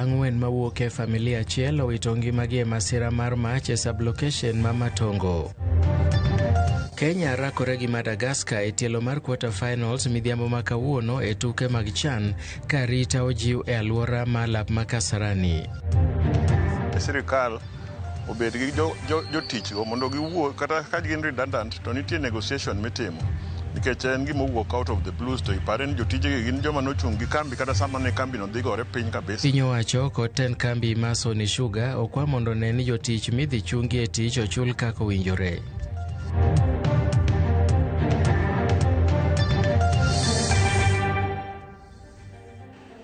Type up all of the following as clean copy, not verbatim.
Ang'wen mawuok e familia achiel owito ngimagi e masira mar mach e sub-location ma Matongo. Kenya rakore gi Madagascar e tielo mar quarter finals midhiambo ma kawuono e tuke mag CHAN ka arita ojiw e alwora ma lap ma Kasarani. Sirikal obed gi jotichgo mondo giwuo kata ka gin redundant to nitie negotiation mitimo nikech en gima owuok out of the blues to ipare ni jotijegi gin joma nochung' gi kambi kata sama ne kambi no dhi gore piny kabisa. Piny owacho kod tend kambi ma Sony Sugar okwa mondo one ni jotich midhi chungi e tich ochul kaka owinjore.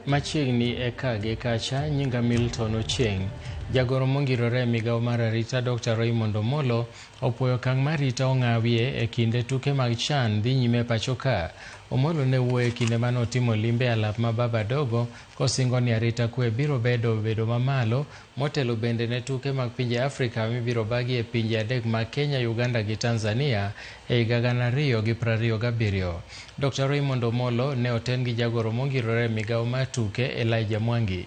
Machiegni e ka gi kacha, nyinga Milton Ochieng. Jagoro mongirore e migawo mar arita Dr. Raymond Omolo opuoyo okang' mar rita ong'awie e kinde tuke mag CHAN dhi nyime pacho ka. Omolo ne wuoyo e kinde mane otimo limbe e alap ma Baba Dogo kosingo ni arita kwe biro bedo mamalo motelo bende ne tuke mag pinje Afrika mibiro bagi e pinje adek mag Kenya, Uganda gi Tanzania e higa 2027. Dr. Raymond Omolo ne oten gi jagoro mongirore e migawo mar tuke Elijah Mwangi.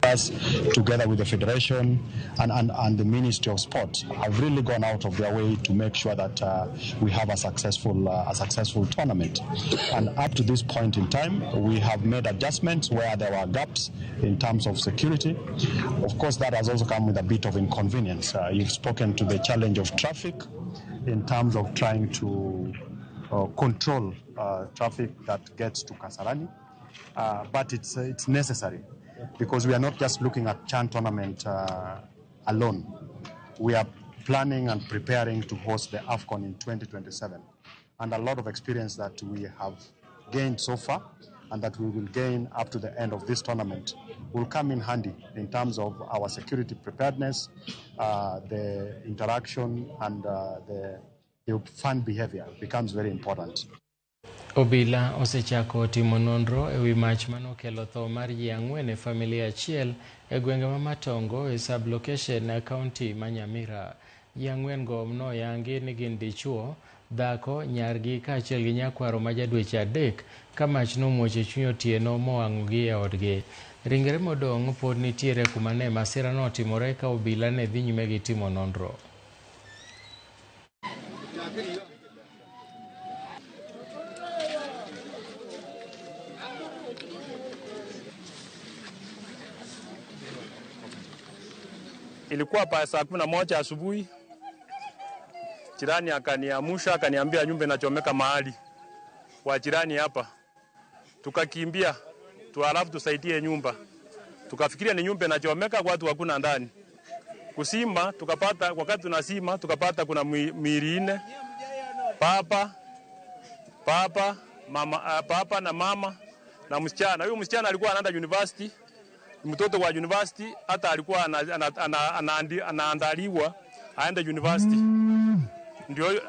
Us, together with the Federation and the Ministry of Sport, have really gone out of their way to make sure that we have a successful tournament. And up to this point in time, we have made adjustments where there were gaps in terms of security. Of course, that has also come with a bit of inconvenience. You've spoken to the challenge of traffic in terms of trying to control traffic that gets to Kasarani, but it's necessary, because we are not just looking at CHAN tournament alone. We are planning and preparing to host the AFCON in 2027. And a lot of experience that we have gained so far and that we will gain up to the end of this tournament will come in handy in terms of our security preparedness, the interaction and the fun behavior becomes very important. Obila osechako timo nonro e wi mach manokelo tho mar ji ang'wen e familia achiel e gwenge ma Matongo e sub-location e kaunti ma Nyamira. Ji ang'wen go noyangi ni gin dichuo, dhako, nyargi kaachiel gi nyakwaro ma ja dweche 3 ka mach nomuoch e chuny otieno mowang'ogi e odgi. Ringre modong' pod nitiere kuma ne masira notimore ka obila ne dhi nyime gi timo nonro. Ilikuwa pa saa 11 asubuhi, jirani akaniamsha akaniambia nyumba inachomeka mahali kwa jirani hapa. Tukakimbia tu alafu tusaidie nyumba. Tukafikiria ni nyumba inachomeka, watu hakuna ndani. Kusima tukapata, wakati tunasima tukapata kuna miili 4, papa, mama, papa na mama na msichana. Huyu msichana alikuwa anaenda university, mtoto wa university, hata alikuwa anaandaliwa aende university. Ndio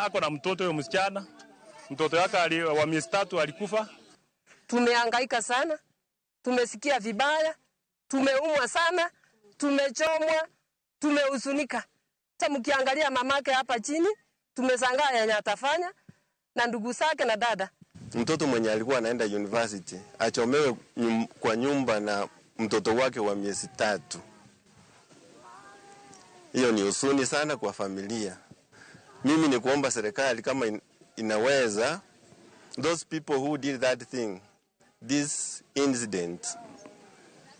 ako na mtoto huyo msichana. Mtoto yake wa miezi 3 alikufa. Tumehangaika sana, tumesikia vibaya, tumeumwa sana, tumechomwa, tumehuzunika. Sasa mkiangalia mamake hapa chini, tumeshangaa yenye atafanya na ndugu zake na dada. Mtoto mwenye alikuwa anaenda university achomewe kwa nyumba na mtoto wake wa miezi 3. Hiyo ni huzuni sana kwa familia. Mimi ni kuomba serikali kama inaweza, those people who did that thing, this incident,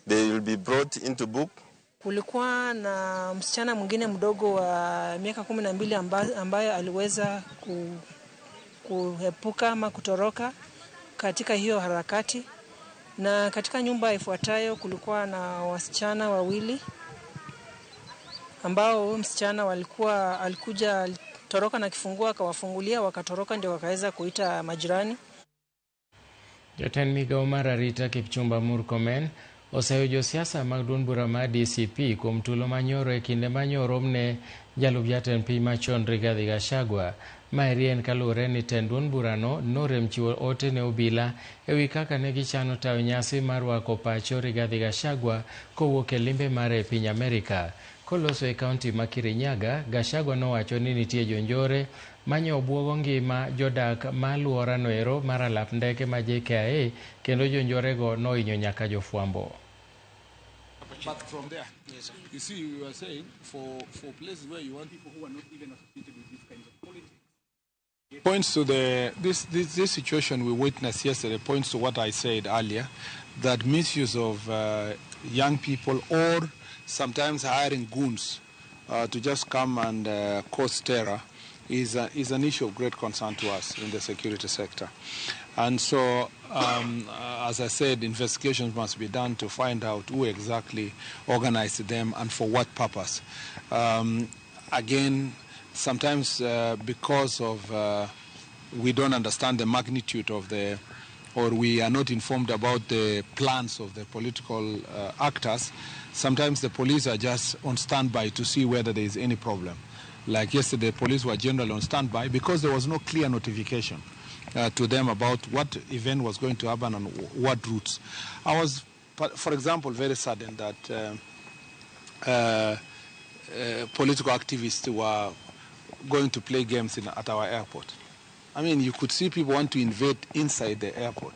they will be brought into book. Kulikuwa na msichana mwingine mdogo wa miaka 12 ambaye aliweza kuepuka ama kutoroka katika hiyo harakati. Na katika nyumba ifuatayo kulikuwa na wasichana wawili ambao msichana alikuja alitoroka na kifungua akawafungulia, wakatoroka ndio wakaweza kuita majirani. Jatend migao mar arita Kipchumba Murkomen Oseyo josiasa mag duond bura mar DCP kuom tulo manyoro e kinde manyoro ne jalup jatend piny machon Rigathi Gachagua. Maeri en kaluwore ni tend duond burano norem chiwo ote ne obila ewi kaka ne gichano tayo nyasi mar rwako pacho Rigathi Gachagua kowuok e limbe mare e piny Amerika. Koloso e kaunti ma Kirinyaga, Gachagua nowacho ni nitie jonjore manyo obuogo ngima jodak ma alworano ero mar alap ndeke ma JKIA kendo jonjorego nohinyo nyaka jofwambo. But from there, yes, you see, we were saying for places where you want people who are not even associated with these kinds of politics. Points to the this, this this situation we witnessed yesterday points to what I said earlier, that misuse of young people or sometimes hiring goons to just come and cause terror is an issue of great concern to us in the security sector. And so, as I said, investigations must be done to find out who exactly organized them and for what purpose. Again, sometimes because of we don't understand the magnitude of the, or we are not informed about the plans of the political actors, sometimes the police are just on standby to see whether there is any problem. Like yesterday, police were generally on standby because there was no clear notification to them about what event was going to happen and what routes. I was, for example, very saddened that political activists were going to play games at our airport. I mean, you could see people want to invade inside the airport,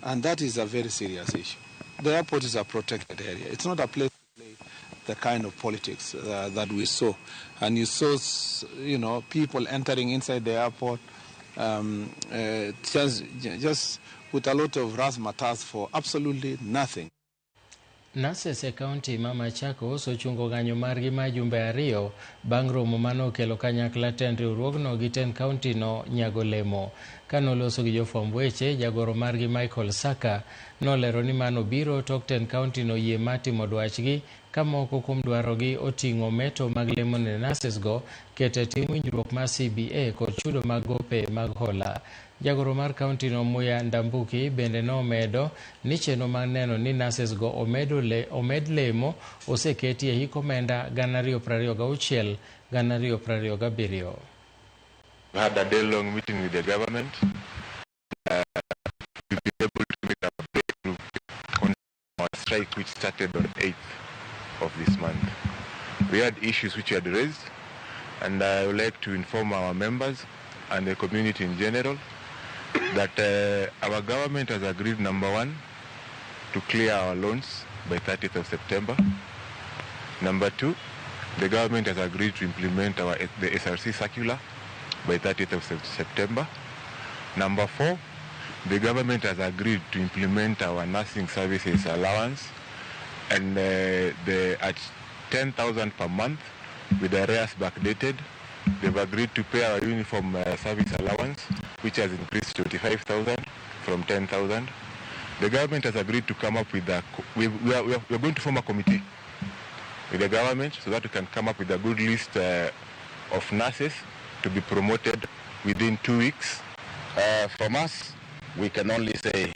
and that is a very serious issue. The airport is a protected area. It's not a place to play the kind of politics that we saw. And you saw, you know, people entering inside the airport just with a lot of razzmatazz for absolutely nothing. Nurses e kaunti ma Machakos ochungo ng'anyo margi ma jumbe ariyo bang' romo manokelo kanyakla tend riwruogno gi tend kaunti no nyago lemo. Kanoloso gi jofwamb weche, jagoro margi Michael Saka nolero ni mano biro tok tend kaunti no yie mar timo dwachgi ka moko kuom dwarogi oting'o meto mag lemo ne nurses go, keto e tim winjruok mar CBA kod chudo mag gope mag hola. Jagoro mar kaunti no Muya Ndambuki bende nomedo ni chenro mar neno ni nurses go omed lemo oseketi e hik omenda 2026 2027. We had a day-long meeting with the government. We've been able to make a breakthrough on our strike, which started on the 8th of this month. We had issues which we had raised, and I would like to inform our members and the community in general that our government has agreed, number one, to clear our loans by 30th of September. Number two, the government has agreed to implement the SRC circular by 30th of September. Number four, the government has agreed to implement our nursing services allowance and at 10,000 per month with the arrears backdated. They've agreed to pay our uniform service allowance, which has increased to 25,000 from 10,000. The government has agreed to come up with we are going to form a committee with the government so that we can come up with a good list of nurses to be promoted within 2 weeks. From us, we can only say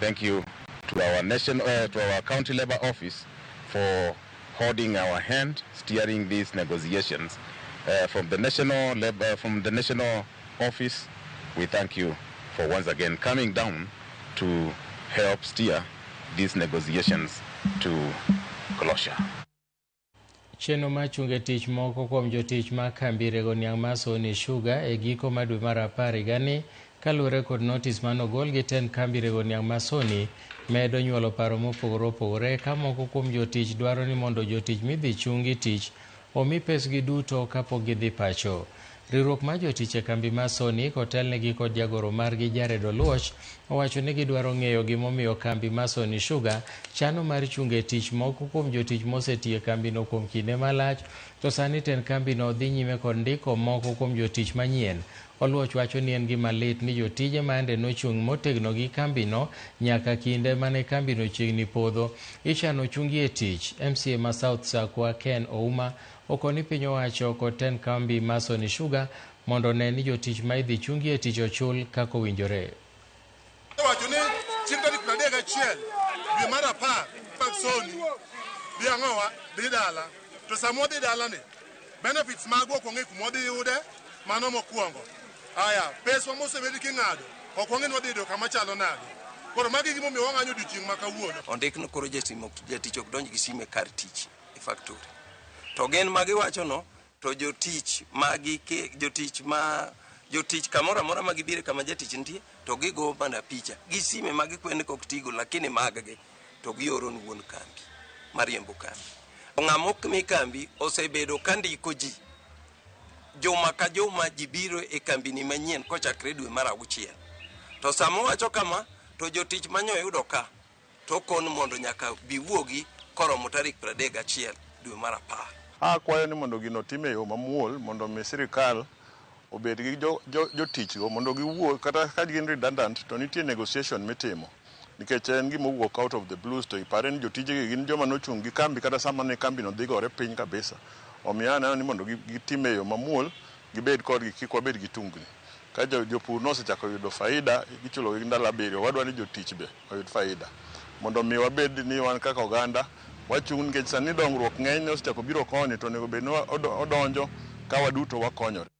thank you to our nation, to our county labor office for holding our hand, steering these negotiations. From the national labor, from the national office, we thank you for once again coming down to help steer these negotiations to closure. Chenro mar chungo e tich moko kuom jotich ma kambi rego niang' mar Sony Sugar e giko mar dwe mar apar higani kaluwore kod notis manogol gi tend kambi rego niang' mar Sony medo nyuolo paro mopogore opogore ka moko kuom jotich dwaro ni mondo jotich midhi chungi tich omi pesgi duto kapok gidhi pacho. Riwruok mar jotich e kambi mar Sony kotelnegi kod jagoro margi Jared Oluoch owacho ni gidwaro ng'eyo gimomiyo kambi mar Sony Sugar chano mar chungo e tich moko kuom jotich mosetiyo e kambino kuom kinde malach to sani tend kambino dhi nyime kod ndiko moko kuom jotich manyien. Oluoch wacho ni en gima lit ni jotije mayande nochung' motegno gi kambino nyaka kinde mane kambino chiegni podho ichano chungi e tich. MCA ma South Sakwa Ken Ouma okoni piny owacho kod tend kambi mar Sony Sugar mondo one ni jotich ma idhi chungi e tich ochul kaka owinjore. Wacho ni chieng' tarik 31 Dwe mar 10 mag soni dhi ang'owa dhi dala. To sama wadhi dala ni benefits magwa ok wang'e kuma wadhi yude, mano mokwongo. Aya, peswa mosebed king'ado ok wang'e ni wadhi yudo kama chalo nade. Koro magi gimomiyo wang'anyo odiochieng' ma kawuono. Ondik ni koro jatich ok donj gi sime kar tich e factory. To gin ma giwacho no to jotich ma jotich ma jotich kamoro amora ma gibire kama jatich nitie to gigo mana picha gi sime ma gikwe kok tigo lakini mag-gi to gioro ni wuon kambi mariembo kambi. Ng'ama ok mi kambi osebedo ka ndiko ji juma ka juma ji biro e kambini manyien kochakre dwe mar 6. To sama owacho kama to jotich manyoyudo ka to kon mondo nyaka biwuogi koromo tarik 31 dwe mar 10. Akwayo ni mondo gino tim e yo mamuol mondo mi sirikal obed gi jotichgo mondo giwuo kata ka gin redundant to nitie negotiation mitimo nikech en gima owuok out of the blues to ipare ni jotijegi gin joma nochung' gi kambi kata sama ne kambi no dhi gore piny kabisa. Omiyo aneno ni mondo gitim e yo mamuol gibed kodgi kik wabed gi tungni. Ka jopur nosechako yudo faida gichulogi ndalo 7 wadwa ni jotich be oyud faida mondo mi wabed ni wan kaka oganda wachung' nikech sani dongruok ng'eny osechako biro koni to onego bed ni odonjo ka waduto wakonyore.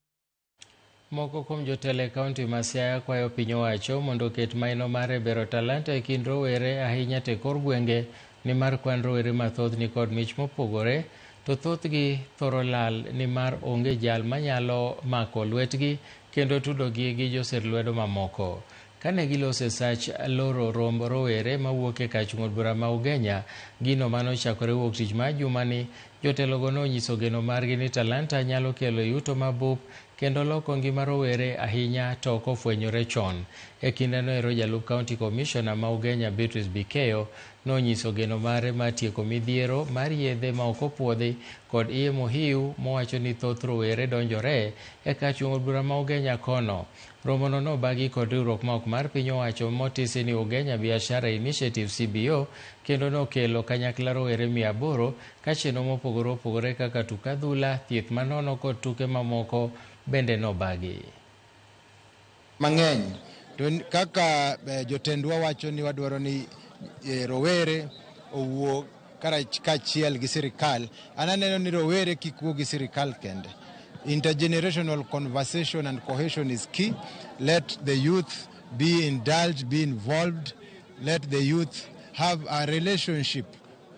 Moko kuom jotelo e kaunti ma Siaya kwayo piny owacho mondo oket maino mar e bero talanta e kind rowere ahinya to e kor gwenge nimar kwan rowere mathoth nikod mich mopogore to thothgi thoro lal nimar onge jal manyalo mako lwetgi kendo tudogi gi joser lwedo mamoko. Kane giloso e sach loro romb rowere mawuok e kach ng'ud bura ma Ugenya, gino manochakore wuok tich mar jumani, jotelogo nonyiso geno margi ni talanta nyalo kelo yuto mabup kendo loko ngima rowere ahinya to ok ofwenyore chon. E kindeno ero jalup County Commissioner ma Ugenya Beatrice Bikeyo nonyiso geno mare mar tieko midhiero mar yedhe ma ok opuodhi kod iye mohiu mowacho ni thoth rowere donjore e kach ng'ud bura ma Ugenya kono. Romono nobagi kod riwruok ma ok mar piny owacho motisi ni Ugenya Biashara Initiative CBO kendo nokelo kanyakla rowere 800 ka chenro mopogore opogore kaka tuk adhula, thieth manono kod tuke mamoko bende nobagi. Mang'eny to kaka jotendwa wacho ni wadwaro ni rowere owuo kaachiel gi sirikal. An aneno ni rowere kik wuo gi sirikal kende. Intergenerational conversation and cohesion is key. Let the youth be indulged, be involved. Let the youth have a relationship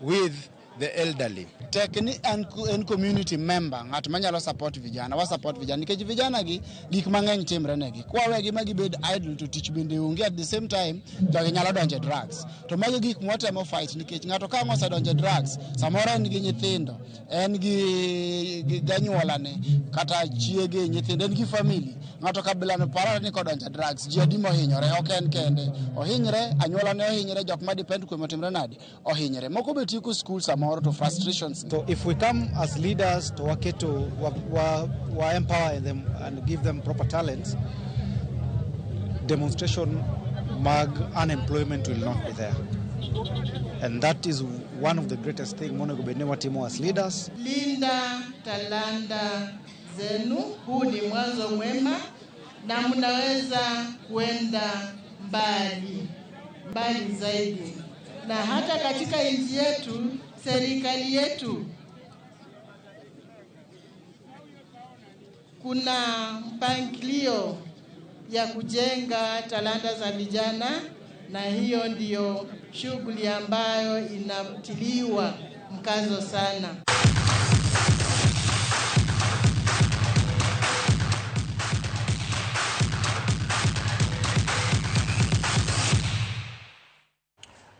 with the elderly. Tek ni en community member, ng'at manyalo support vijana, wa support vijana nikech vijana gi gik mang'eny timre negi. Kwawegi ma gibed idle to tich bende onge at the same time to ginyalo donjo e drugs. To mago gik mwatemo fight nikech ng'ato ka ang' osedonjo e drugs, samoro en gi nyithindo, en gi ganyuolane kata chiege, nyithindo, en gi family. Ng'ato kabilano parore ni kodonjo e drugs, ji adi mohinyore, ok en kende. Ohinyre, anyuolane ohinyre, jok ma depend kuome otimre nade? Ohinyre. Moko be tieko school samoro to frustrations. So if we come as leaders to waketo wa empower them and give them proper talents, demonstration mag unemployment will not be there. And that is one of the greatest things monego bed ni watimo as leaders. Linda talanta zenu, huu ni mwanzo mwema na mnaweza kuenda mbali, mbali zaidi. Na hata katika nchi yetu, serikali yetu, kuna mpangilio ya kujenga talanta za vijana, na hiyo ndiyo shughuli ambayo inatiliwa mkazo sana.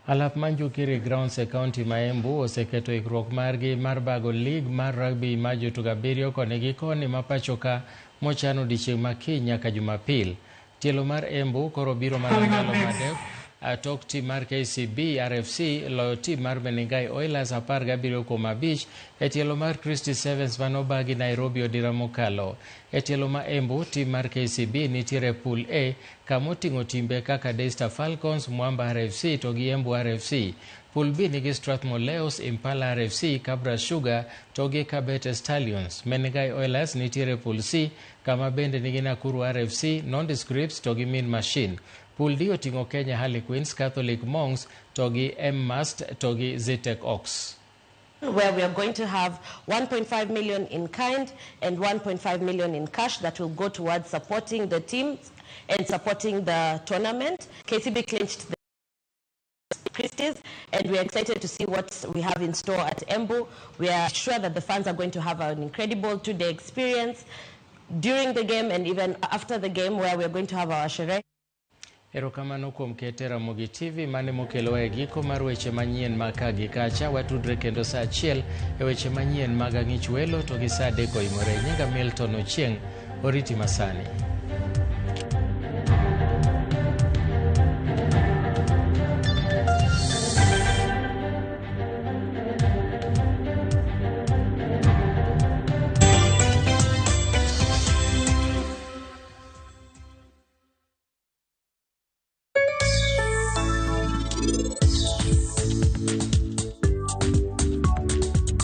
Alap Manjukiri Grounds e kaunti ma Embu oseketo ikruok margi mar bago lig mar rugby mar jotugo 7 koni gi koni ma pachoka mochano odiechieng' ma kiny nyaka Jumapil. Tielo mar Embu koro biro mana ndalo madek tok tim mar KCB RFC loyo tim mar Menengai Oilers 17-5 e tielo mar Christie Sevens manobagi Nairobi odira mokalo. E tielo ma Embu, tim mar KCB nitiere pool A kama oting'o timbe kaka Daystar Falcons, Mwamba RFC to gi Embu RFC. Pool B nigi Strathmore Leos, Impala RFC, Kabras Sugar to gi Kabete Stallions. Menengai Oilers nitiere Pool C kama bende nigi Nakuru RFC, Nondescripts to gi Mean Machine. Pool D oting'o Kenya Harlequins, Catholic Monks to gi M-Mast to gi Zetech Ox. Where we are going to have 1.5 million in kind and 1.5 million in cash that will go towards supporting the teams and supporting the tournament. KCB clinched the Christie's, and we are excited to see what we have in store at Embu. We are sure that the fans are going to have an incredible 2-day experience during the game and even after the game, where we are going to have our sherehe. Erokamano kuom kete Ramogi TV mane mokelowa e giko mar weche manyien mag ka gi kacha. Watudre kendo saa 1 e weche manyien mag ang'ich welo to gi saa 3 oimore. Nyinga Milton Ochieng', oriti masani.